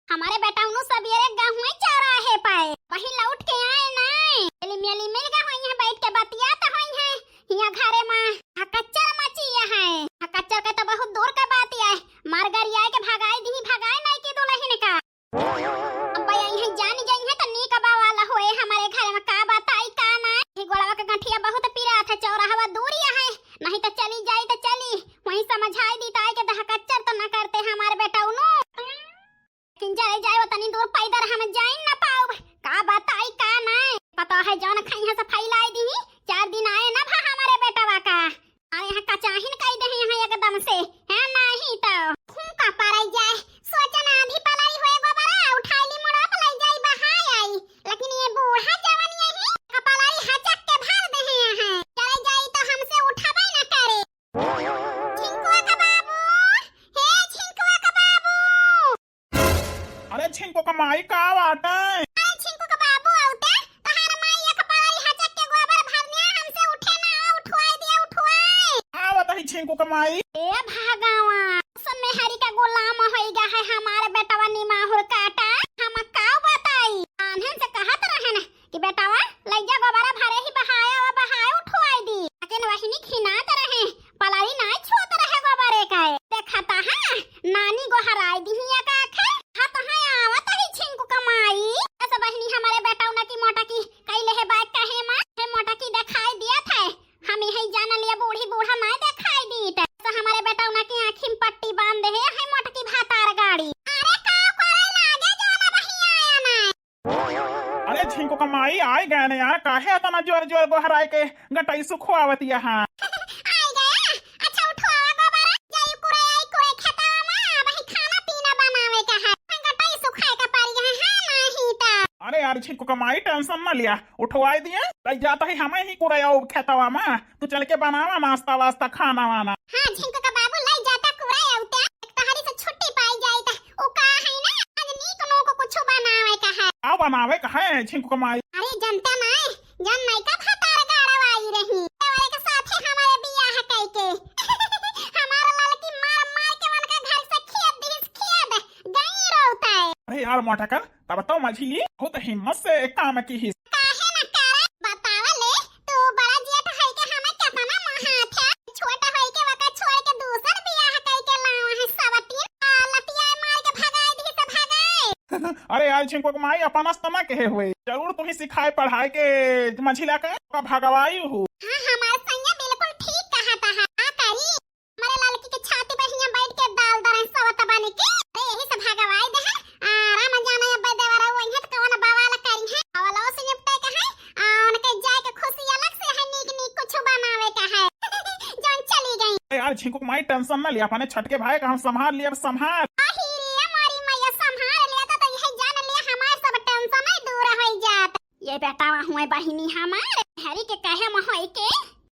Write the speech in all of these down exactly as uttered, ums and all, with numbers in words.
हमारे बेटउनो सबेरे गहुए चौराहे पाए, वहीं लौट के आए नाय। मिली मिली मिल गए होइहैं, बैठ के बतियात होइहैं। हियाँ घरे मा हकच्चर मची है। हकच्चर के तो बहुत दूर का बात है, मार गरियाए के भगाई दिही, भगाई नाई की दुलहिन का। अब अइहैं जान जइहैं त नीक बवाल होए हमारे घरे मा, का बताई का नाई। ये गोड़वा के गंठिया बहुत पिरात है, चौराहवा दूर है, नहीं तो चली जाई तो चली, वहीं समझाई दी ताई के दहकच्चर तो न करते हमारे बेटउनो। लेकिन चले जाए, वो तनी दूर पैदल हम जाइन न पाउब। का बताई का नाई, पता है जौन खइहाँ से फैलाई दिही। चार दिन आए न भा हमारे बेटवा का, अरे यहाँ कचाहिन कई दे यहाँ एकदम से, है नहीं तो। खूब का पराई जाए, सोचन आधी पलाई होए गोबरा, उठाई ली मुड़ा पलाई जाई बहाई आई, लेकिन ये बूढ़ा जवन यही कपलाई हचक के भर दे हैं। चले जाई तो हमसे उठाबे न करे। झिंकुआ का बाबू, हे झिंकुआ का बाबू। अरे झिंकू का माई का बाटे? अरे झिंकू का बाबू, आउते तहार माई एक पलाई हचक के गोबर भरनिया, हमसे उठे ना, उठवाई दिया, उठवाई। आवत ही झिंकू का माई। ए भगवान, सब मेहरी का गुलाम होई गा है हमार बेटवा निमाहुर काटा। हम का बताई, आन्हन से कहत रहन कि बेटवा, लइजा गोबरा भरे ही बहाया, वो बहाया उठवाई दी। लेकिन वहिनी खिनात रहे, पलाई नाई छूत रहे गोबरे का। देखता है, नानी गोहराई दिही एक आखे, हाथ है आवत ही झिंकू का माई। ऐसा बहिनी हमारे बेटउना की मोटा की कई लेहे बाय कहे माँ, हे मोटा की देखाई दिया था। हम यही जान लिया बूढ़ी बूढ़ा नाई देखाई दी। तो हमारे बेटउना की आँखी में पट्टी बांध दे है, है मोटकी भातार गाड़ी। अरे का करे लागे जाना बहिया आया ना। अरे झिंकू का माई, आइ गए न यार, काहे इतना जोर जोर गोहराए के गटई सुखवावत यहाँ? आइ गया? अच्छा उठवावा गोबरा, जाई कुरे, आई कुरे खेतवा मा, अबही खाना पीना बनावे का है। गटई सुखाए का पड़ी है, हाँ नहीं तो। अरे यार झिंकू का माई, tension न लिया, उठवाई दिया, लइ जात ही हमें ही कुरे आओ खेतवा मा, तू चल के बनावा नाश्ता वास्ता, खाना वाना। हाँ झिंकू का बाबू, लइ जाता कुरे आउते, एक तहरी से छुट्टी पाई जाई त। ओ का है ना, आज नीक नोक कुछ बनावे का है। का बनावे का है झिंकू का माई? अरे जनता ना है, जन नयका भतार गाड़व आई रही, तोरे के साथे हमारे बियाह कई के। हमार ललकी मार मार के उनका घर से खेद दिस, खेद गई रोता है। अरे यार मोटका, तब तो मझली बहुत हिम्मत से काम किहिस। काहे न करे, बतावा ले, तू बड़ा जेठ होई के हमें केतना मोहात है, छोट होई के वका छोड़ के दूसर बियाह कई के लावा है सवतीन, आ, लतिया मार के भगाई दी तो भगाए। अरे यार झिंकू के माई, अपन अस त ना कहे हुए, जरूर तुम्हें सिखाए पढ़ाए के मझिला के ओका भगवाई हो। हाँ, हमार सैया बिल्कुल ठीक कहता है, का करी? हमारे ललकी के छाती पर हियां बैठ के दाल दरन सवत बने के। अरे यही से भगवाई दे है। आ, राम जाने अब देवरा वो इन्हें कौन बवाल करी है। अवलो से निपटे के है। आ, उनके जाए के खुशी अलग से है, नीक नीक कुछ बनावे का है। जान चली गई। अरे यार झिंकू के माई, tension ना लिया, अपने छटके भाई का हम संभाल लिया, अब संभाल। अही रे हमारी मैया, संभाल लिया तो, तो यह जान लिया हमार सब tension ही दूर हो जात। ये बेटा हुए बहिनी हमार, हरी के कहे में होई के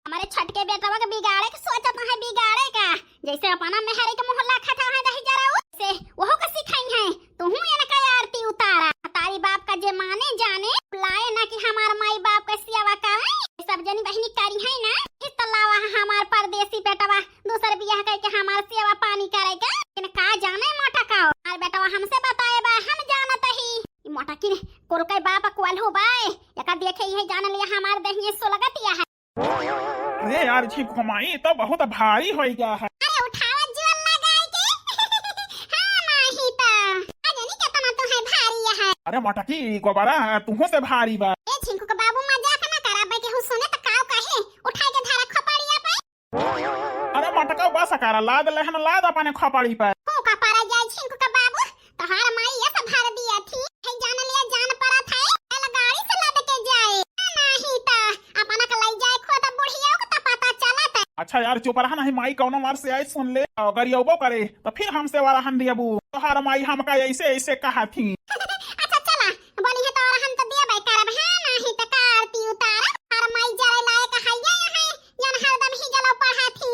हमारे छटके बेटवा के बिगाड़े के सोचत है, बिगाड़े का। जैसे अपना मेहरी के मुँह लाखत है दही जराऊ, से वहू के सिखाई है। तुहू इनका आरती उतारा। तारी बाप का जे माने जाने, लाए ना कि हमार माई बाप का सेवा करे। सब जनी बहिनी करी है ना, इस तलावा हमार परदेसी बेटवा दूसर बियाह करके हमार सेवा पानी करेगा। लेकिन का जाने मोटा का, हमार बेटवा हमसे बताए बा, हम जानत ही। ई मोटा की कुल के बाप कुल हो बाए, एका देखे इहे जान लिया हमार दहिए सुलगतिया है। अरे यार झिंकू माई, ई तो बहुत भारी होई गया है। अरे उठावा जोर लगाई के। हाँ, नाही तो। अजनी केतना तो है भारी है। अरे मोटकी, ई गोबरा तुहू से भारी बा। ए झिंकू के बाबू मजाक ना करा, बे केहू सुने तो काव कहे। उठाई के धरा खोपड़िया पे। अरे मोटका बस करा, लाद लेहन लाद अपने खोपड़ी पे। हो का परा जाए झिंकू के बाबू, तोहार माई ये सब भर दिया थी। है जान लिया जान परा था, बैलगाड़ी से लद के जाए। नाही तो अपना के लई जाए खुद बुढ़िया को तो पता चलत। अच्छा यार चुप रहा, नहीं माई कौनो मार से आई सुन ले, अगर योबो करे तो फिर हमसे वाला हन दियबू। तोहार माई हमका ऐसे ऐसे कहा थी। अच्छा चला, बोली है तो हम तो दिया भाई करब है, नाही तो का आरती उतारब। हर माई जरे लायक है ये है, जन हरदम ही जलो पढ़ा थी।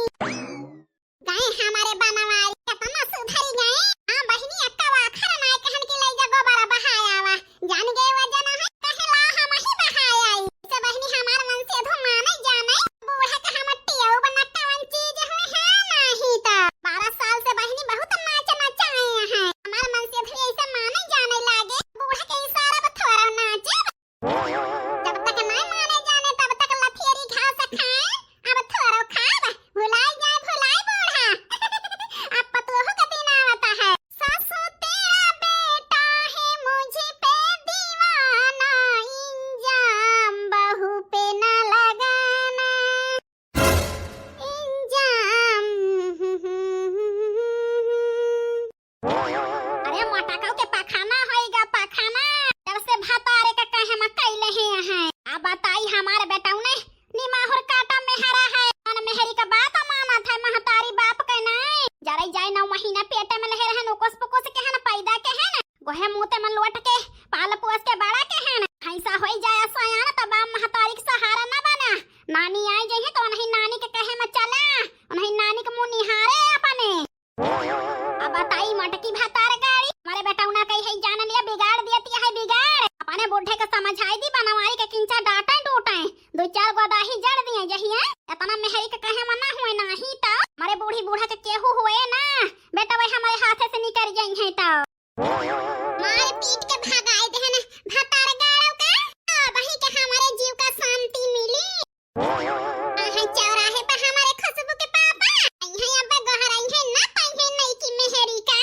गए हमारे बनवारी, केतना सुधरी गए। हाँ बहिनी, अक्का वाखर नाय कहन की लई जा गोबर बहायावा। जान गए वजन है, कहे ला हम ही बहाय आई। से बहिनी हमार मन से धो माने जाने, बूढ़ा के हम टियो बना कवन चीज हुई है नाही तो। बारह साल से बहिनी बहुत नाच नचाए हैं। हमार मन से धो ऐसे माने ओहे मुँह ते मन लोट के पाल पोस के बड़ा के हैं। भैंसा होई जाए सयान त बाप महतारी के सहारा न बना। नानी आई जइहे त उन्हीं नानी के कहे में चला, उन्हीं नानी के मुँह निहारे अपने। अब बताई मोटकी भतार गाड़ी, हमरे बेटौना कही है जान लिया बिगाड़ देती है बिगाड़। अपने बूढ़े के समझाई दी बनवारी के किंचा डांटे टूटे। दो चार गो दाही जड़ दिए जहिया, इतना मेहरी के कहे में ना हुए नाही त हमरे बूढ़ी बूढ़ा के केहू हुए ना। बेटा वही हमरे हाथे से निकल जाई है त। मार पीट के भगाई देहन भतार गाड़ो का, वही के हमरे जीव का शांति मिली। अहै चौराहे पर हमरे खुशबू के पापा अइहैं, अब गोहराइहैं ना पइहैं नईकी मेहरी का।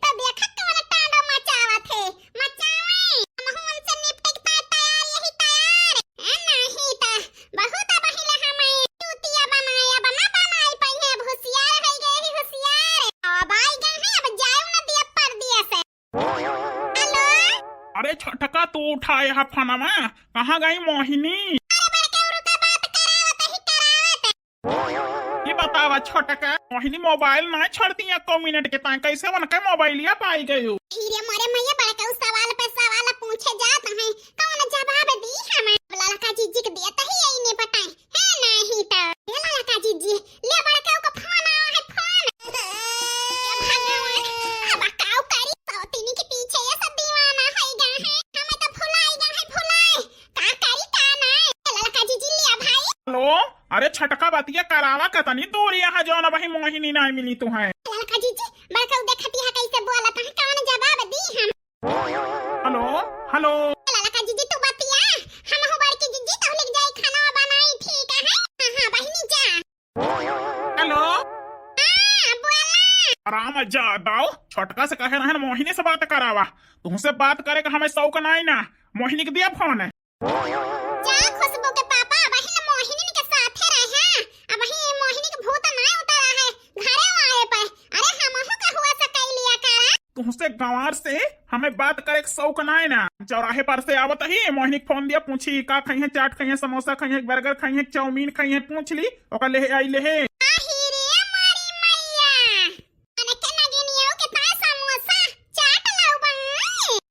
त देखा कवन तांडव मचावत है, मचावे। हमहू उनसे निपटे के तैयार, यही तैयार। ए, नाही त बहुत बहिला हमें चूतिया बनाए, अब ना बनाई पइहैं, अब होशियार होइ गए ही होशियार। अब आई गए हैं, अब जाए न दिया परदिया से। हेलो। अरे छोटका, तू उठाए हा फोनवा, कहाँ गई मोहिनी? अरे बड़के, रुका, बात करावत ही, करावत। ये बतावा छोटका, मोहिनी मोबाइल ना छोड़ती है एको मिनट के ताई, कैसे उनके मोबाइलिया पाई गयो? अरे मोरे मैया, बड़के उस सवाल पे सवाल पूछे जात हैं, कौन जवाब दी हमें? ललका जीजी के दिया तही यही ने बताए। है नाही त। ए ललका जीजी, ले बड़का ओकर फोन आवा है, फोन। हे भगवान, अब काउ करी? सौतिनी के पीछे ये सब दीवाना है गा है। हमें तो भुलाई गा है, भुलाई। का करी, का नाय? ए ललका जीजी, ले भाई। हेलो, अरे छटका बतिया करावा, कतनी दूर यहाँ जौन अबही मोहिनी नाय मिली तुहैं। ललका जीजी, बड़का उ देखती है कैसे बोलत है, कौन जवाब दी हम? हेलो, हेलो। ललका जीजी, तू बतिया, हमहू बड़की जीजी तहु लग जाई खाना बनाई, ठीक है? हाँ, हाँ, बहिनी जा। हेलो। हाँ, बोला। आराम जा दाओ, छोटका से कहे रहन मोहिनी से बात करावा। तुमसे बात करे का हमें शौक नाई ना। मोहिनी के दिया फोन है। जा खुशबू के पापा, अबही न मोहिनी के साथे रहे, अबही मोहिनी के भूत नाय उतरा है, घरे आए पे। अरे हमहू का हुआ से कई लिया करा। तुहसे गंवार से हमें बात करे के शौक नाय ना। चौराहे पर से आवत ही, मोहिनी के फोन दिया, पूछी का खइहे, चाट खइहे, समोसा खइहे, बर्गर खइहे, चाउमीन खइहे, पूछ ली, ओकर लेहे आई लेहे। आही रे मोरी मैया। अनके नगिनियो के ताय समोसा चाट लाऊ बा।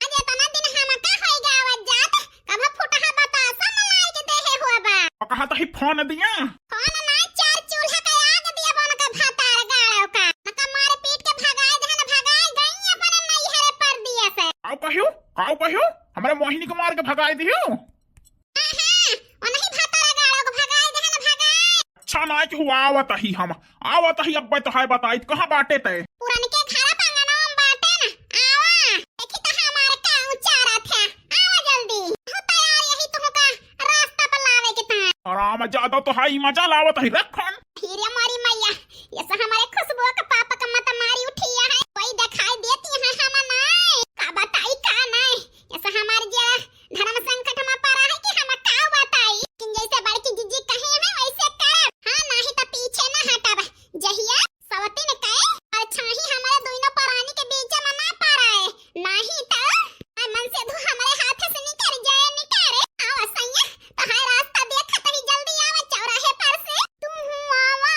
आज एतना दिन हमका होई गावत जात, कभो फुटहा बतासा न लाइके देहे हुआ बा। ओ कहा तही फोन दिया। फोन ना, चार चूल्हा का आग दिया बन के भतार गाड़ो का। नका मार पीट के भगाए देहन, भगाए गई अपने नैहरे परदिया से। काउ कहियो? काउ कहियो? हमरे मोहिनी को मार के भगाए दियो? हाँ, हाँ, ओनही भतार गाड़ो के भगाए देहन, भगाए। अच्छा नाय कि हुआ, आवत ही हम, आवत ही, अब्बे तो है बताई, कहाँ बाटे तै? पुरनके घर आंगनवा में बाटे ना, आवा। देखी तो हमार काऊ चारा था, आवा जल्दी। हो तैयार यही तुमका रास्ता पर लावे के था। आराम ज्यादा तो है, मजा लावत ही, रखन। फिर हमारी मैया, ये से हमारे खुशबू के पापा का मत मारी उठिया है, कोई दिखाई देती है हम नाय, का बताई का नाय, ये से हमार जिया धर्म संकट में पड़ा है कि हम का बताई। लेकिन जैसे बड़की जीजी कहे हैं वैसे करब। हाँ, नाही तो पीछे न हटब। जहिया सवती ने कहे, परछाही हमारे दोनों परानी के बीच में ना पड़ा है। नाही तो आ मन से धू हमारे हाथ से निकर जाए, निकर। आवा सैया, तोहार रास्ता देखत ही जल्दी आवा चौराहे पर से। तू हूँ आवा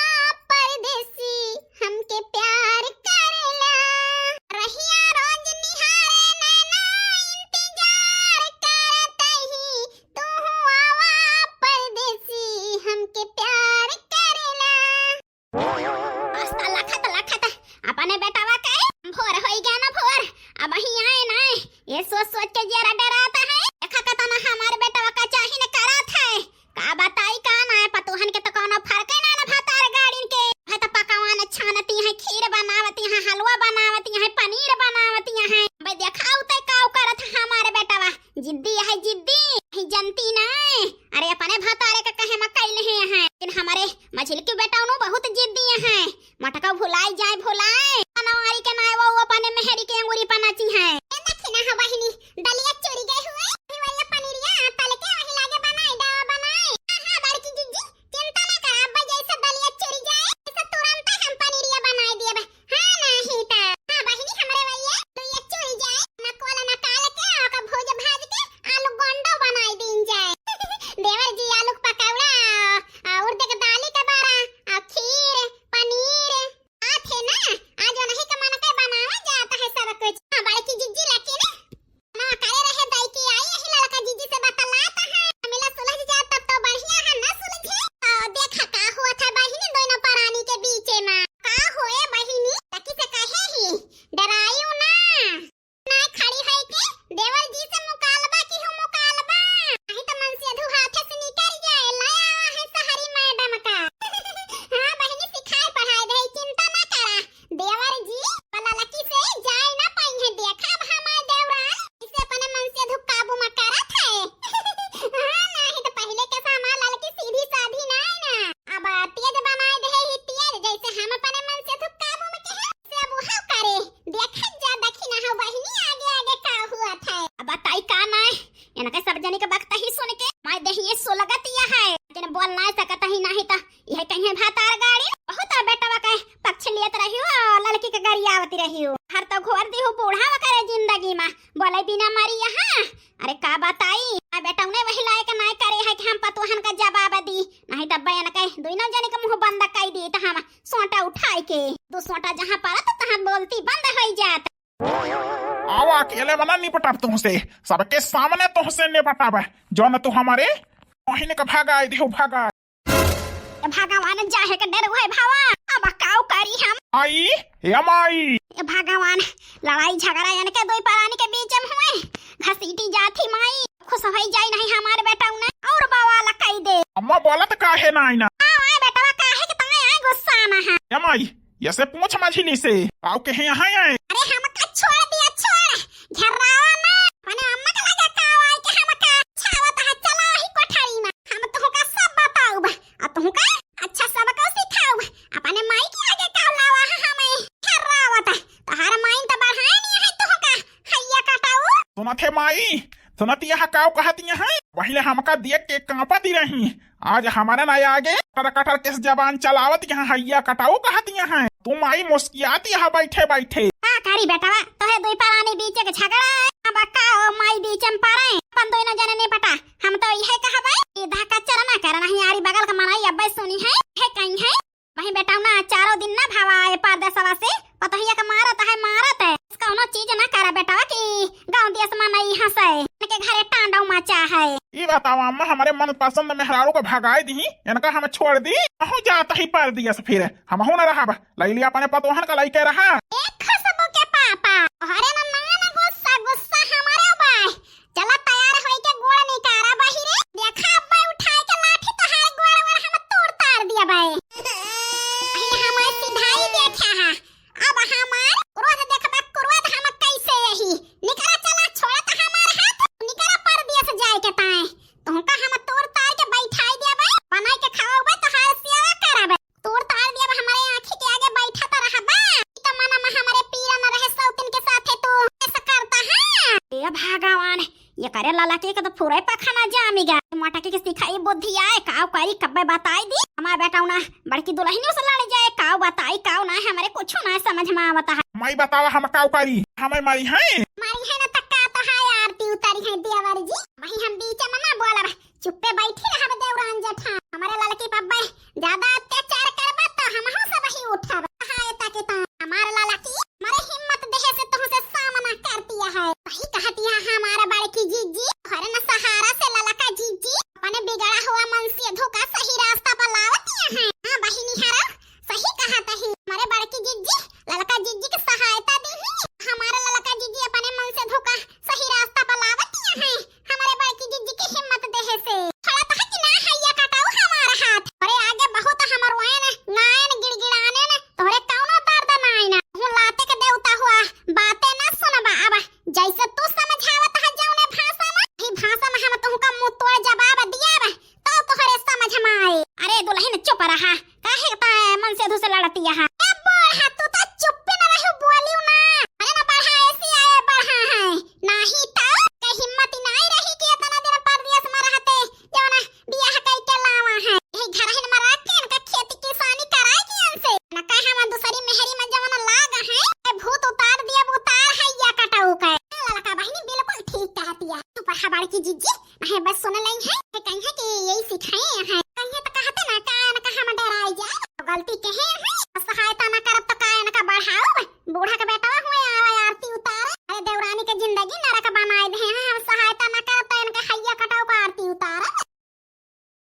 परदेसी, हमके प्यार करेला। रहिया रोज निहारे नैना इंतजार करत ही, तू आवा परदेसी, हमके प्यार करेला। रास्ता लखत लखत अपने बेटवा के भोर होई गया ना भोर, अबही आए ना। ये सोच सोच के जियरा डरात है। देखा कतना हमार बेटवा का चाही न करात है। का बताई का ना, पतोहन के तो कौनो फर्क ना, ना भतार गाड़िन के। है तो पकवान छानती है, खीर बनावती है, हलवा बनावती है, पनीर बनावती है। भाई देखाऊ ते काऊ करत है हमार बेटवा, जिद्दी है जिद्दी, ही जनती ना। अरे अपने भतारे का कहे में कैले हैं, लेकिन हमारे मझिलकी बेटौनो बहुत जिद्दी है। मटका भुलाई जाए भुलाए, बनवारी के नाय वो अपने मेहरी के अंगूरी पर नाची है। ए दखिना हो बहिनी, दलिया चुरि गए हुए, वही वाला पनीरिया तल के वही लागे बनाए, डावा बनाए। हाँ, हाँ, बड़की जिज्जी, चिंता ना कर, अब जैसे दलिया चुरि जाए, ऐसे तुरंत हम पनीरिया बनाए दिए बा। हाँ, नाही त। हाँ, बहिनी, हमरे वही दलिया चुरि जाए, नकोला नकाल के, ओका भूज भाज के, आलू गोंडो बनाए दीन जाए। देवर जी, आलू के पकौड़ा, और देख दाली के बड़ा, और खीर, पनीर, बात है ना, आज उन्हीं के मन के बनावे जात है सब कुछ। हाँ, बड़की जिज्जी, अब बताई, आ बेटौने वही लायक नाय करे है कि हम पतोहन का जवाब दी, नहीं तब बहन के दुइनो जने के मुँह बंद कई दी, तो हम सोटा उठाई के दो सोटा जहाँ पड़त तहाँ बोलती बंद होई जात। आवा, अकेले मना निपटब तुहसे, सबके सामने तुहसे निपटब। जौन तू हमरे बहिन का भगाई देहु, भगाई। ए भगवान, जाहे के डर हुए भावा, अब काऊ करी हम? आई, ए माई। ए भगवान, लड़ाई झगड़ा इनके दुई परानी के बीच में हुए, घसीटी जाती माई, खुश होई जाई नहीं हमार बेटौना और बवाल कई दे। अम्मा बोलत काहे नाई ना? आए बेटवा, काहे के तंगे आए गुस्सा ना है? ए माई, यसे पूछ मझिली से, काऊ कहे यहाँ आए? अरे हमका छोड़ दिया, छोड़, घेरावा ना, मने अम्मा के लगे काऊ आए के हमका छावत है, चला ही कोठरी में, हम तुहका सब बताउब, आ तुहका अच्छा सबक सिखाउब, अपने माई के आगे काऊ लावा है हमें घेरावत, तोहार माई तो बढ़ाए नहीं है तुहका, हैया कटाऊ। सुनत है माई, सुनत यहाँ काऊ कहत यहाँ, पहिले हमका देख के कांपत ही रही, आज हमारे ना आगे कटर कटर के जबान चलावत यहाँ हैया कटाऊ कहत यहाँ। तू माई मुस्कियात यहाँ बैठे बैठे। का करी बेटवा, तोहे दुई परानी बीच के झगड़ा है, अब का ओ माई बीच में पड़े, अपन दोनों जने निपटा। हम तो यह कहबे, सीधा कच्चर ना कर, नहीं आरी बगल का मनाई अब्बे सुनी है, है कहीं है। वही बेटौना, चारों दिन ना भावा आए परदेसवा से, पतोहिया के मारत है, मारत है। कौनो चीज ना करा बेटवा कि गाँव देश में नहीं हंसे। इनके घरे टांडव मचा है। ई बतावा अम्मा, हमरे मनपसंद मेहरारू को भगाई दी, इनका हम छोड़ दी, हमहू जात ही परदेस फिर, हमहू ना रहब, लई लिया अपने पतोहन का लइके रहा। ए खुशबू के पापा, अरे ना, ना, ना, गुस्सा, गुस्सा हमारे बा। चला तैयार होई के गोड़ निकारा बहिरे। देखा अब्बे उठाए के लाठी तोहार गोड़ वोड़ हम तोड़ तार दिया बे। अरे हमार सिधाई देखा हा। अब हमार क्रोध देखबा, क्रोध हम कैसे यही। निकरा चला, छोड़ा त हमार हाथ। निकरा परदेस जाए के ताए। तुहका हम तोड़ तार के बैठाई दिया बे। बनाई के खवाबे, तोहार सेवा करबे। तोड़ तार दिया बे, हमारे आँखी के आगे बैठा त रहबा। ई त मना में हमारे पीरा न रहे, सौतिन के साथे तू ऐसा करता है। ए भगवान, ये करे ललकी के तो पूरा ही पखाना जामी गा। मटकी के सिखाई बुद्धि आए, काव करी कब्बे बताई दी। हमार बेटौना बड़की दुलहिनियों से लड़ जाए, काव बताई, काव ना, हमरे कुछ ना समझ में आवता है। माई बतावा हम काव करी, हमें मारी है? मारी है ना त का तो है, आरती उतारी है देवर जी। वही हम बीच में ना बोलब, चुप्पे बैठी रहब देवरान जेठा। हमारे ललकी पब्बे ज्यादा अत्याचार करबा तो हमहू सब ही उठब। हाँ, ए ताके ता हमार ललकी हमारे हिम्मत देहे से तुहसे सामना करती है। वही कहती है हमारा बड़की जीजी, हर न सहारा से ललका जीजी अपने बिगड़ा हुआ मनसेधु का सही रास्ता पर लावती है। हाँ बहिनी हरा, सही कहत ही। हमारे बड़की जीजी ललका जीजी की सहायता दी ही। हमारा ललका जीजी अपने मनसेधु का सही रास्ता पर लावती है। हमारे बड़की जीजी की हिम्मत देहे से। खड़ा तो है कि ना हैया कटाऊ हमारा हाथ। अरे आगे बहुत हमर वायन, गायन, गिड़गिड़ाने न, तोहरे कौनो दर्द नाई ना। हूँ लाते के देवता हुआ, बातें ना सुनबा। अब जैसे तू समझावत है जौने भाषा में, ही भाषा में हम तुमका मुंह तोड़ जवाब दिया बा, तो तोहरे समझ में आए। अरे दुलहिन चुप रहा, काहे ता मनसेधु से लड़ती है? ए बूढ़ा, तू तो चुप्पे न रहू, बोलियो ना। अरे ना बढ़ा, ऐसी आए बढ़ा है। नाही तो के हिम्मत ही नाही रही कि इतना दिन परदेस में रहते, जौना बियाह कई के लावा है। यही घर हिन में रख के इनका खेती किसानी कराए के इनसे। न कहे हम दूसरी मेहरी में जौना लाग है, ए भूत उतार दिया, उतार है या कटाऊ के। ललका बहिनी बिल्कुल ठीक कहती है। तू पर हबाड़ की जीजी, अहे बस सुन लें है, ये कहीं है कि यही सिखाए हैं। कहीं तो कहते ना, का न कहा हम डराए जाए। गलती कहे हैं,